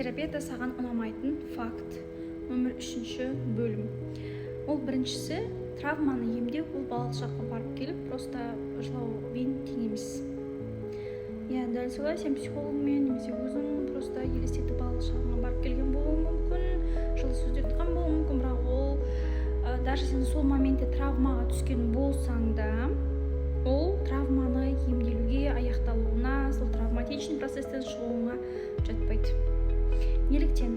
Терапияда саған ұнамайтын факт номер үшінші бөлім. Ол біріншісі: травманы емдеу ол балалық шаққа барып келіп, просто жылаумен тең емес. Иә, дәл солай. Сен психологыңмен немесе өзің просто елестетіп, балалық шағыңа барып келген болуың мүмкін, жылы сөздер айтқан болуың мүмкін, бірақ ол даже сен сол моментте травмаға түскен болсаң да, ол травманы емделуге, аяқталуына, сол травматичный процесстен шығуыңа жатпайды. Неліктен?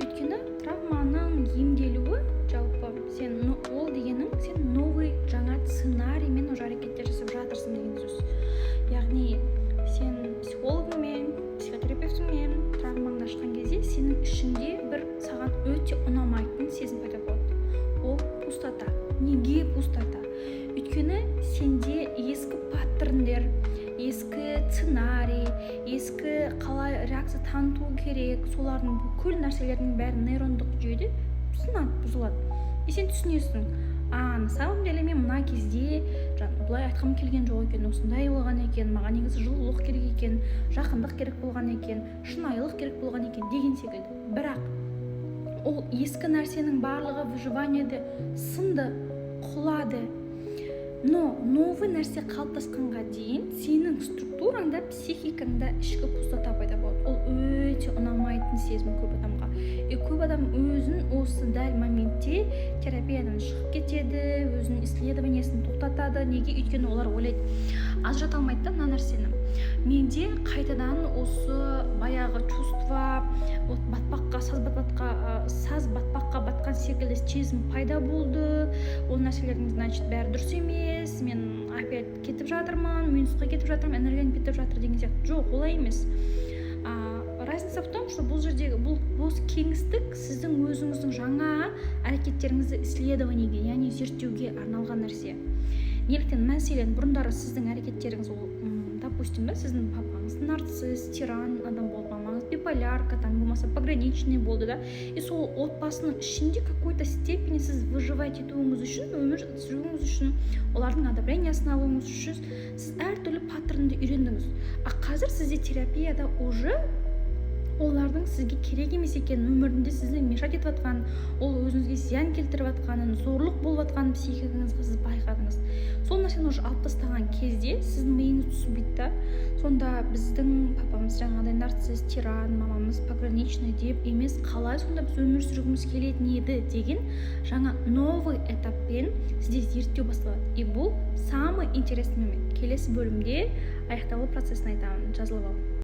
Өйткені травманың емделуі жалпы сен ол дегенің сен новый, жаңа сценариймен уже әрекеттер жасап жатырсың деген сөз. Яғни сен психологыңмен, психотерапевтіңмен травмаңды ашқан кезде сенің ішіңде бір саған өте ұнамайтын сезім пайда болады. Ол пустота. Неге пустота? Өйткені сенде ескі паттерндер, ескі сценарий, ескі қалай реакция таныту керек, солардың бүкіл нәрселердің бәрі нейрондық жүйеде сынады, бұзылады. И сен түсінесің: а на самом деле мен мына кезде бұлай айтқым келген жоқ екен, осындай болған екен, маған негізі жылулық керек екен, жақындық керек болған екен, шынайылық керек болған екен деген секілді. Бірақ ол ескі нәрсенің барлығы выживаниеде сынды, құлады. Но новый нәрсе қалыптасқанға дейін сенің структураңда, психикаңда ішкі пустота пайда болады. Ол өте ұнамайтын сезім көп адамға. И көп адам өзін осы дәл моментте терапиядан шығып кетеді, өзінің исследованиесін тоқтатады. Неге? Өйткені олар ойлайды, ажырата алмайды да мына нәрсені: менде қайтадан осы баяғы чувство, вот батпаққа, саз батпаққа, саз батпаққа батқан секілді сезім пайда болды. Ол нәрселердің, значит, бәрі дұрыс емес, мен опять кетіп жатырмын, минусқа кетіп жатырмын, энергиям кетіп жатыр деген сияқты. Жоқ, олай емес. Разница в том, что бұл жердегі бұл бос кеңістік сіздің өзіңіздің жаңа әрекеттеріңізді исследованиеге, яғни зерттеуге арналған нәрсе. Неліктен? Мәселен, бұрындары сіздің әрекеттеріңіз ол допустим да, сіздің папаңыз нарцисс, тиран адам болды, мамаңыз биполярка там, болмаса пограничный болды да. И сол отбасының ішінде какой-то степени сіз выживать етуіңіз үшін, өмір сүруіңіз үшін, олардың одобрениесін алуыңыз үшін сіз әртүрлі паттернді үйрендіңіз. А қазір сізде терапияда уже олардың сізге керек емес екенін, өмірінде сізді мешать етіп жатқанын, ол өзіңізге зиян келтіріп жатқанын, зорлық болып жатқанын психикаңызға сіз байқадыңыз. Сол нәрсені уже алып тастаған кезде сіздің миыңыз түсінбейді да: сонда біздің папамыз жаңағыдай нарцисс, тиран, мамамыз пограничный деп емес, қалай сонда біз өмір сүргіміз келетін еді деген жаңа новый этаппен сізде зерттеу басталады. И бұл самый интересный момент. Келесі бөлімде аяқталу процесін айтамын, жазылып ал.